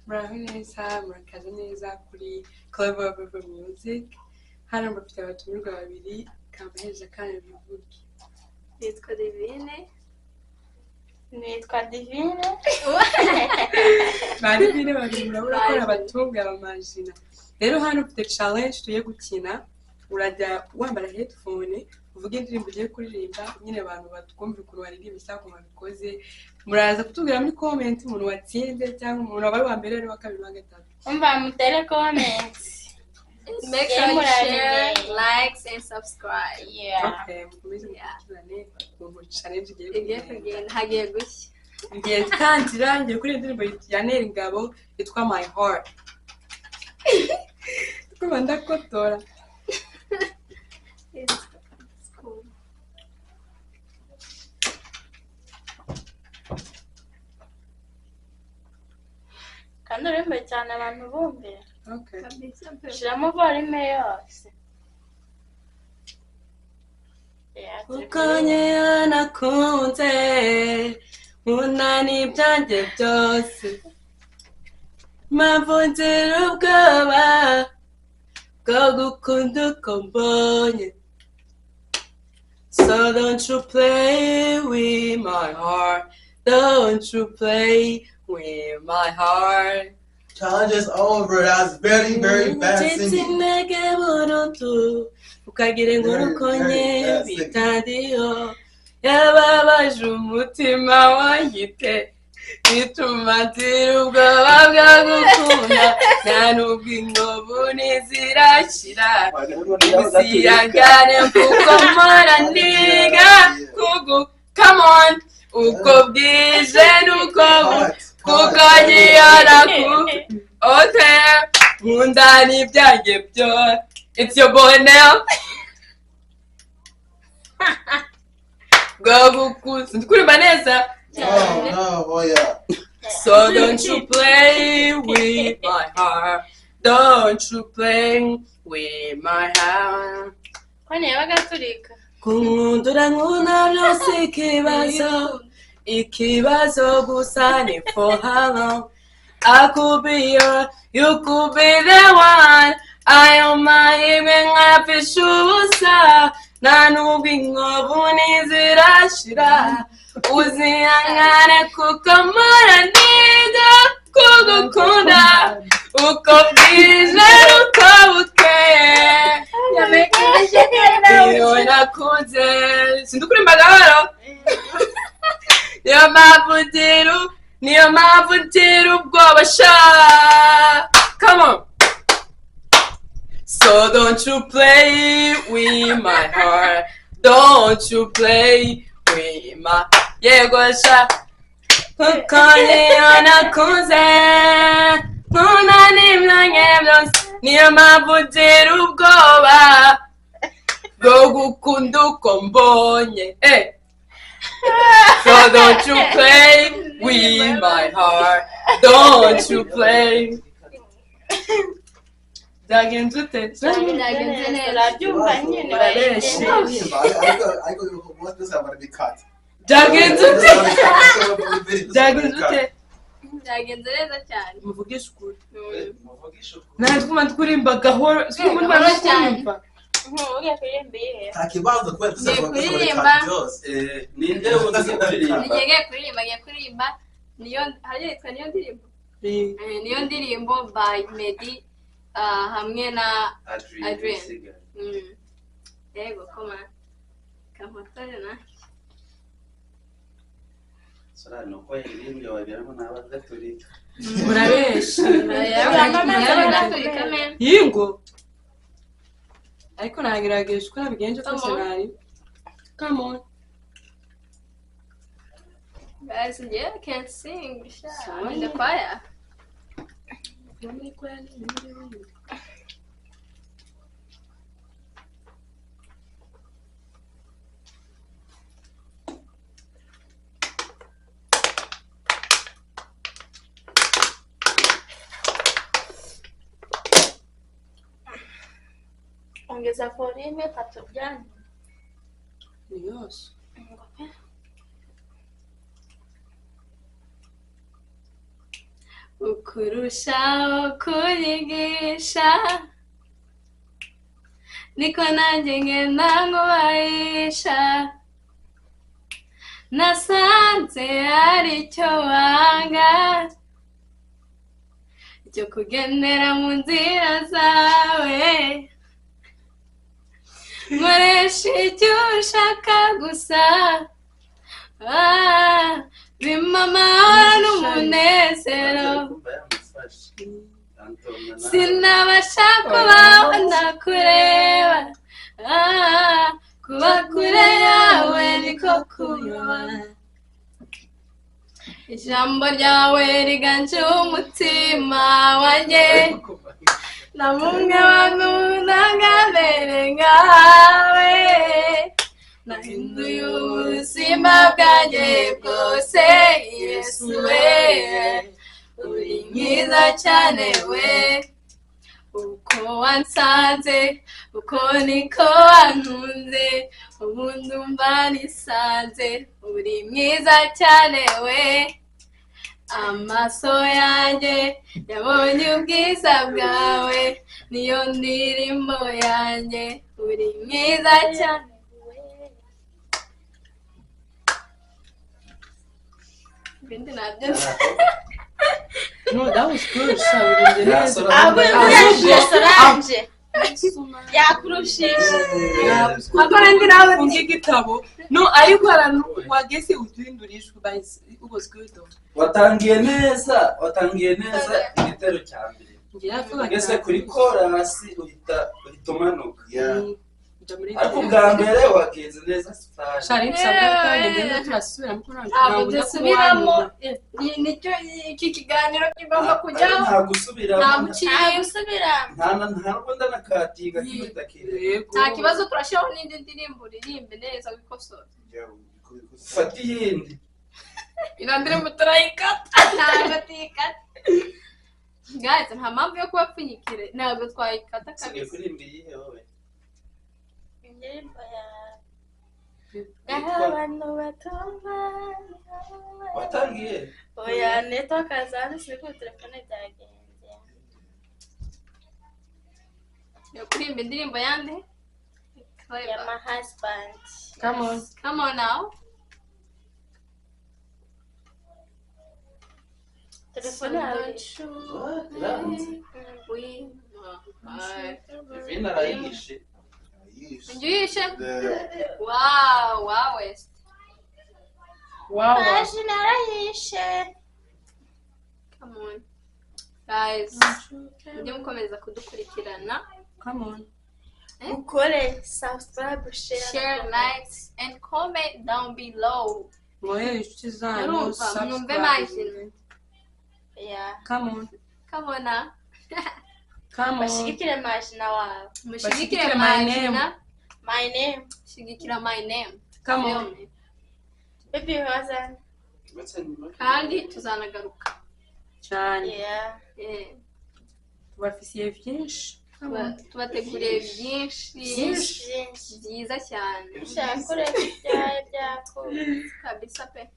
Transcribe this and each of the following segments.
Muraho neza, murakaza neza kuri Clever River Music. Hano mbafite abatumirwa babiri, kambahereza kandi bivuge. Nitwa Divine. Nitwa Divine. Ba Divine babiri murabura ko abatunga abamajina. Rero hano ufite challenge tugiye gukina, urajya wambara headphone, uvuge indirimbo ugiye kuririmba, nyine abantu batwumva ukuntu waririmba cyangwa ukuntu wabikoze. Muraza kutubwira muri comment umuntu watsinze cyangwa umuntu wabaye uwa mbere n'uwa kabiri n'uwa gatatu. Umva mutere comments. Make sure you share, likes and subscribe. Yeah. Okay, mukomeze mukurikirane ukuntu challenge igiye Igiye kugenda, hagiye gushya. Ngiye gutangira, ngiye kuri indirimbo ya Nel Ngabo yitwa My Heart. Kuba ndakotora. It's cool. Kandi uririmbe cyane abantu bumve. Okay. Shyiramo volume yose. Kuko ngewe nakunze nkunda n'ibyanjye byose, mpamvu nzira ubwoba bwo gukunda uko mbonye. So don't you play with my heart, don't you play with my heart. Challenge is over. That's very, very bad singing. Intege burundu ukagira inkuru konye bitariyo yababaje umutima wanjye bituma nzira ubwoba bwo gukunda nta nubwo inkovu ntizirashira uziyagane kuko mpora niga kugu come on uko bwije nuko kuko nyiyora ku okay nkunda n'ibyanjye byose. It's your boy now. Go gukuza ndikurimba neza. Oh no, oh yeah. So don't you play with my heart, don't you play with my heart. Kwani yabaga aturika. Kunkundura nkunda byose ikibazo, ikibazo gusa ni for how long. I could be your, you could be the one. Ayo mahirwe nkafisha ubusa, nta nubwo inkovu ntizirashira. Uzihangane kuko mpora niga kugukunda, uko bwije uko bukeye. Iyo nakunze sindukuririmba gahoro. Niyo mpamvu ngira, niyo mpamvu ngira ubwoba sha. Come on. So don't you play with my heart, don't you play with my yego sha. Kuko niyo nakunze nkunda n'ibyanjye byose, niyo mpamvu ngira ubwoba bwo gukunda uko mbonye. Hey. So don't you play with my heart, don't you play. Byagenze ute? Byagenze neza. Urabyumva nyine. Barabeshye. Ariko byose barabikata. Byagenze ute? Byagenze ute? Byagenze neza cyane. Muvugishe ukuri. Natwe kuma twurimba gahoro, Gahoro cyane. Ugiye kuririmba iyihe? Nta kibazo kubera Ngiye kuririmba. byose. Ninde wundi ugiye kuririmba? Ngiye kuririmba, ngiye kuririmba. Niyo hariya yitwa niyo ndirimbo. Niyo ndirimbo by Meddy hamwe na Adrien. Yego koma. Kampotore na. Sora nuko yaririmbye wagira ngo ni abagaturika. Murabeshe. Gaturika men. Yingo. Ariko nagerageje uko nabigenje kose nari. Come on. Guys, yeah, I can't sing. I'm in the choir. Ongeza volume patujyane. Ni yose. Ukurushaho kunyigisha niko nanjye ngenda nkubahisha nasanze ari cyo wanga cyo kugendera mu nzira zawe nkoresha icyo ushaka gusa bimpa amahoro n'umunezero sinabasha kubaho ntakureba kuba kure yawe niko kuyoba ijambo ryawe riganje umutima wanjye na mumwe wankundangamere nkawe nahinduye ubuzima bwanjye bwose Yesu we uri mwiza cyane we uko wansanze uko niko wankunze ubu ndumva nisanze uri mwiza cyane we amaso yanjye yabonye ubwiza bwawe niyo ndirimbo yanjye uri mwiza cyane we. Ibindi nabyo. No, that was good. So Agurushije Solange. Yakurushije. Akora ndi nawe funga igitabo. No, ariko abantu wagese uduhindurishwe but it was good though. Watangiye neza, watangiye neza igitero cya mbere. Ugeze kuri korasi uhita umanuka. Ariko ubwa mbere wagenze neza sitari. Shari nsabwa turasubiramo ko ntabwo dusubiramo nicyo iki kiganiro kigomba kujyaho. Nta gusubiramo. Nta gusubiramo. Nta ntabwo nakatinga kimudakire. Nta kibazo turashyiraho n'indi ndirimbo uririmbe neza wikosora. Fata iyindi. Ino ndirimbo turayikata. Ntabwo tuyikata. Guys, nta mpamvu yo kubapfunyikira ntabwo twayikata kabisa. Kuririmba iyihe wowe? Indirimbo ya abantu batumva. Watangiye? Oya network azana siko telefone byagenze. Yo kuririmba indirimbo yande? Ya my husband. Come on. Come on now. Telefone yawe. Oui. Divine arayishe. Njuyishe. Wow, wow West. Wow. Imagine arayishe. Come on. Guys, mujye mukomeza kudukurikirana. Come on. Ukore subscribe, share, like and comment down below. Mwohere inshuti zanyu, subscribe. Imagine. Yeah. Come on. Come on now. Come on. Bashigikire Majina wawe. Mushigikire Majina. My name. Shigikira my name. Come on. Baby wazana. Kandi tuzanagaruka. Cyane. Yeah. Tubafisiye byinshi. Tubateguriye byinshi. Byiza cyane. Ushaka ibyaye byako. Kabisa pe.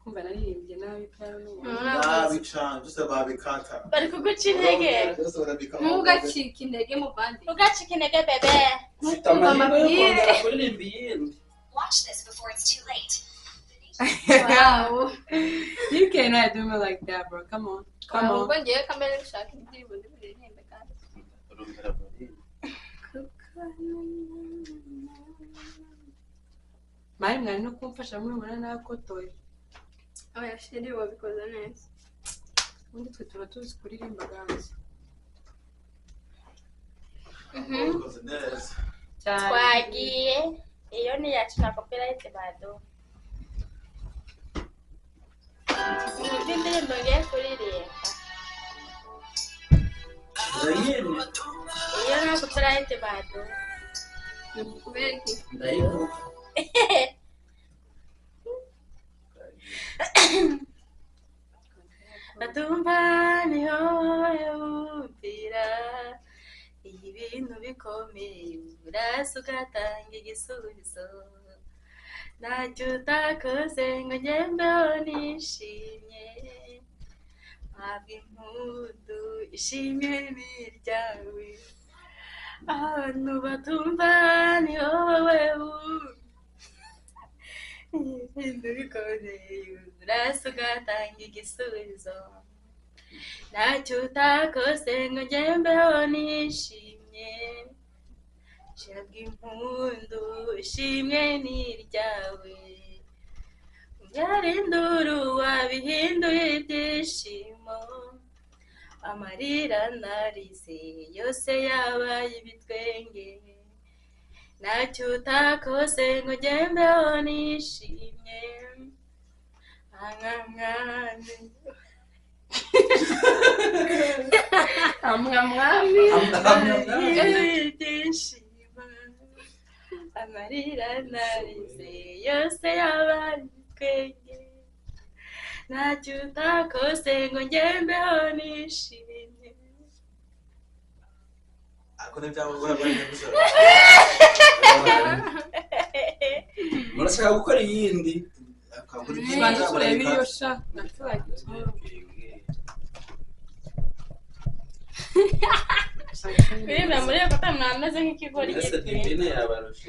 Kumva naririmbye nabi piano. Nabi cyane, just ababikata. Bari kuguca intege. Ntugacike intege muvandi. Ntugacike intege bebe. Ufite amahirwe yo kongera kuririmba iyindi. Watch this before it's too late. Wow. You cannot do me like that, bro. Come on. Come on. Ubwo ngiye kamere gushaka indirimbo ndi buririmbe kandi. Mari mwari no kumfasha muri mwana nakotoye. Oya sheri wabikoze neza. Ubundi twe tuba tuzi kuririmba ganze. Twagiye iyo ni yacu na copyright bado. Indirimbo ngiye kuririmba. Iyo na copyright bado. Kubera iki? Ndayivuga. Batumva niho yumvira ibintu Ibintu bikomeye urasa ugatanga igisubizo. Ntacyo utakoze ngo ngembeho nishimye. Mpabwa impundu ishimwe ni iryawe. Abantu batumva ni wowe wumva. Ibintu bikomeye urasa ugatanga igisubizo. Ntacyo utakoze ngo ngembeho nishimye. Shabwa impundu ishimwe ni iryawe. Ubyara induru wabihinduye ibyishimo. Amarira narize yose yabaye ibitwenge. Ntacyo utakoze ngo ngembeho nishimye. Mwami Amwamwami. Ibyishimo. Amarira narize yose yabaye ibitwenge. Ntacyo utakoze ngo ngembeho nishimye. Ako n'ibyangombwa gusa. Murashaka gukora iyindi? Tubanze turebe iyo sha naturagiye. Kuririmba muri iyo kata mwameze nk'ikigori Ese giteye. Divine yabarusha.